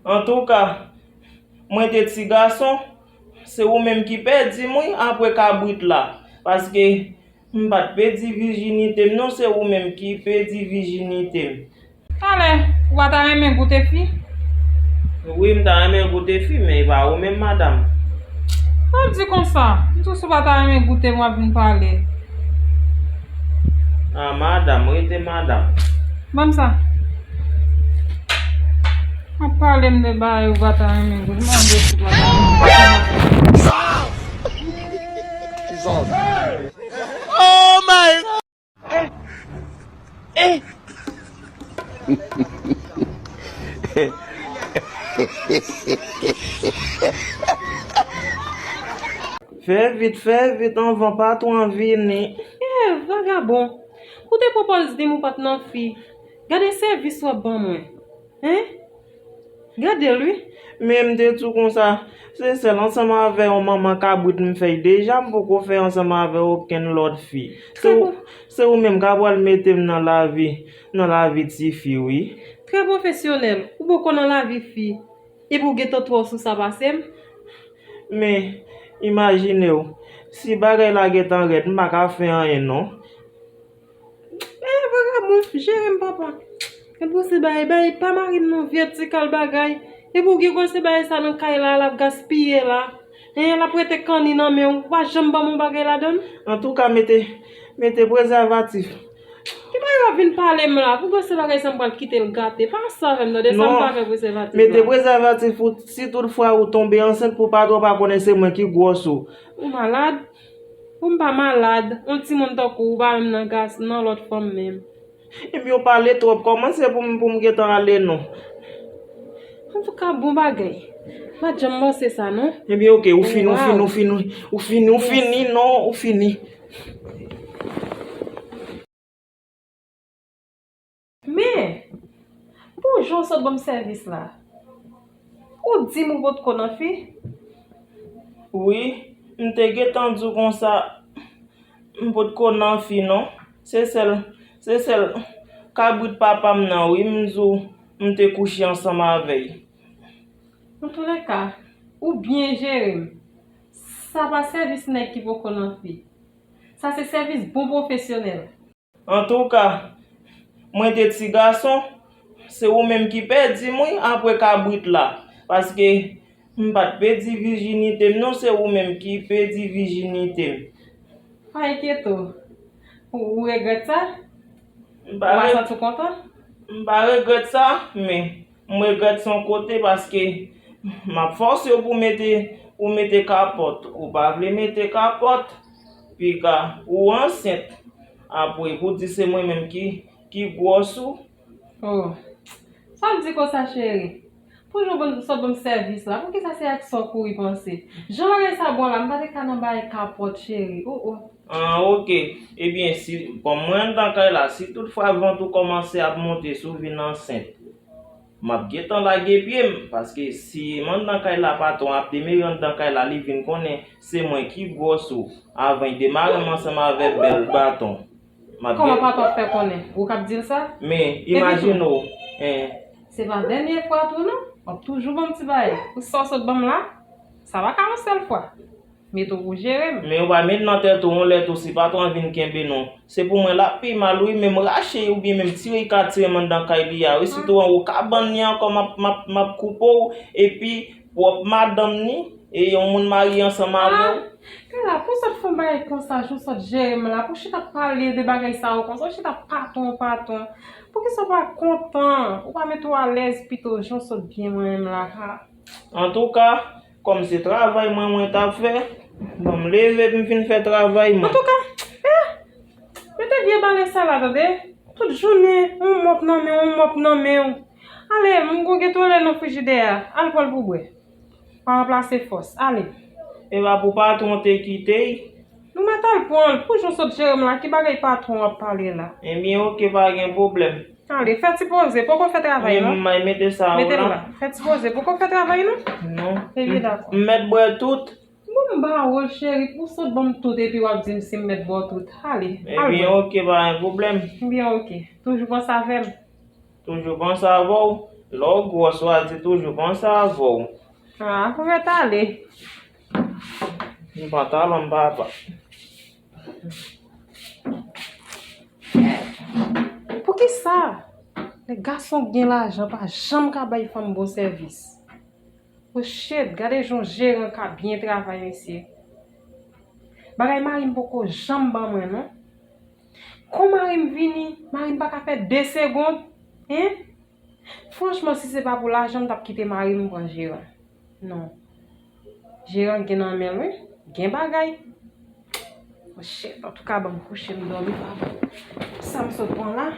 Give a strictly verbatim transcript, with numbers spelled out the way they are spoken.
Antouka, mwen te ti gason, se ou menm ki pèdi m wi apre kabrit la. Paske m pa t pèdi vijinite m non, se ou menm ki pèdi vijinite m. Talè, ou pa ta renmen goute fi? Wi, m ta renmen goute fi, men e pa ou menm, madanm. Pa di konsa. M tou si w pa ta renmen goute m, w ap vin pale. Ah, madanm, rete madanm. Ban m sa. W ap pale m de bagay ou pa ta renmen goute. M pa vle si w pa ta renmen goute. Oh my Fè vit, fè vit anvan patwon an vini. Eh, vagabon. Ou te pwopòz di m ou pa t nan fi. Gade sèvis w ap ban mwen. Hein? Gade l wi. Men m te di w konsa, se sèl ansanm avè yon manman kabrit m fè y deja, m poko fè ansanm avè okenn lòt fi. Se ou, se ou menm k ap pral mete m nan lavi, nan lavi tifi wi. Trè pwofesyonèl, ou poko nan lavi fi, epi w gentan twò sou sa pase m? Men, imajine w, si bagay la gentan rèd, m pa ka fè anyen non. Eh, vagabon, jere m, papa. Epi w se bay, bay pa mari m non, vètikal bagay. Epi w gen kòl se bagay sa nan kay la, l ap gaspiye la. Hein, l ap rete kanni nan men w, ou pa janm ban m yon bagay ladan l? Antouka, mete, mete prezèvatif. Ki bagay w ap vin pale m la? Pou mwen se bagay sa m pral kite l gate. Pa sa avè m tande, sa m pa fè prezèvatif la. Mete prezèvatif pou si toutfwa ou tonbe ansent pou patwon pa konnen se mwen ki gwòs ou. Ou malad? Ou m pa malad, yon timoun tankou ou pa menm nan gas, nan lòt fanm menm. Ebyen, ou pale twòp, kòman se pou m, pou m gentan ale non? Antouka, bon bagay. M pa t janm panse sa non. Ebyen, oke, ou fini, ou fini, ou fini, ou fini, ou fini, non, ou fini. Men, pou jan w sot ban m sèvis la, ou di m ou potko nan fi? Wi, m te gentan di w konsa, m potko nan fi non. Se sèl, se sèl kabrit papa m nan wi, m di w m te kouche ansanm avè y. Antouleka, ou byen jere m. Sa pa sèvis nèg ki poko nan fi. Sa se sèvis bon pwofesyonèl. Antouka, mwen te ti gason, se ou menm ki pèdi m wi apre kabrit la. Paske m pa t pèdi vijinite m non, se ou menm ki pèdi vijinite m. Pa enkyete w. Ou, ou regrèt sa? M pa Ou pa re- santi w kontan? M pa regrèt sa, men m regrèt se yon kote paske m ap fòse w pou mete, pou mete kapòt. Ou pa vle mete kapòt, piga ou ansent. Apre, pou di se mwen menm ki, ki gwòs ou. Oh. Sa w di konsa, cheri? Pou jan w sot ban m sèvis la, poukisa se ak sa w kouri panse? Jan bagay sa bon la, m pa te ka nan bay kapòt, cheri. Oh, oh. Ah, oke. Ebyen, si, kòm mwen anndan kay la, si toutfwa vant ou kòmanse ap monte, si w vin ansent, m ap gentan lage pye m, paske si m anndan kay la, patwon ap demere anndan kay la, li vin konnen se mwen ki gwòs ou, avan y demare m ansanm avèk bèl baton. M ap Kòman gen patwon ap fè konnen? Ou k ap di l sa? Men, Epi tou, imajine w, en. Se pa dènye fwa tou non, w ap toujou ban m ti bagay. Pou sa w sot ban m la, sa pa ka yon sèl fwa. Mete w pou jere m. Men ou pa met nan tèt ou yon lè tou si patwon an vin kenbe non. Se pou mwen l ap pi mal wi, men m rache y oubyen menm tire y ka tire m anndan kay li a wi. Sitou anwo kabann li ankò m ap, m ap, m ap koupe w, epi pwòp madanm ni, e yon moun marye ansanm avè w. Kay la, pou w sot fè yon bagay konsa, jan w sot jere m la, pou w chita pale de bagay sa yo konsa, w chita patwon, patwon. Poukisa w pa kontan? Ou pa mete w alèz pito, jan w sot byen mwen menm la, ha. Antouka, kòm se travay mwen, mwen t ap fè, ban m leve pou m vin fè travay mwen. Antouka, eh, mete vye bale sa la, tande. Tout jounen, yon mòp nan men w, yon mòp nan men w. Ale, m gon gen twole nan frijidè a, al pran l pou bwè. Pa ranplase fòs, ale. E pa pou patwon te kite y? Nou mèt al pran l, pou jan w sot jere m la, ki bagay patwon w ap pale la? Ebyen, oke, pa gen pwoblèm. Ale, fè ti poze, poko fè travay non. M ay mete sa ou Mete l la. la. Fè ti poze, poko fè travay non. Non. Ebyen, dakò. M mèt bwè tout. Bon, m ba ou l, cheri, pou sot ban m tout epi w ap di m si m mèt ba w tout. Ale, al Ebyen, bwè. oke, pa gen pwoblèm. Ebyen, oke. Toujou panse avè m. Toujou panse avè w. Lè w gwòs, w a di toujou panse avè w. Ah, pou ret ale. M pantalon m papa. Poukisa? Lè gason k gen lajan pa janm ka bay fanm bon sèvis. Oh shit, gade jan jeran ka byen travay, mesye. Bagay mari m poko janm ban mwen, non. Kon mari m vini, mari m pa ka fè de segond, hein? Franchman, si se pa pou lajan, m t ap kite mari m pran jeran. Non. Jeran gen nan men l, wi. Gen bagay. Oh shit, antouka, ban m kouche, m dòmi, papa. Sa m sot pran la?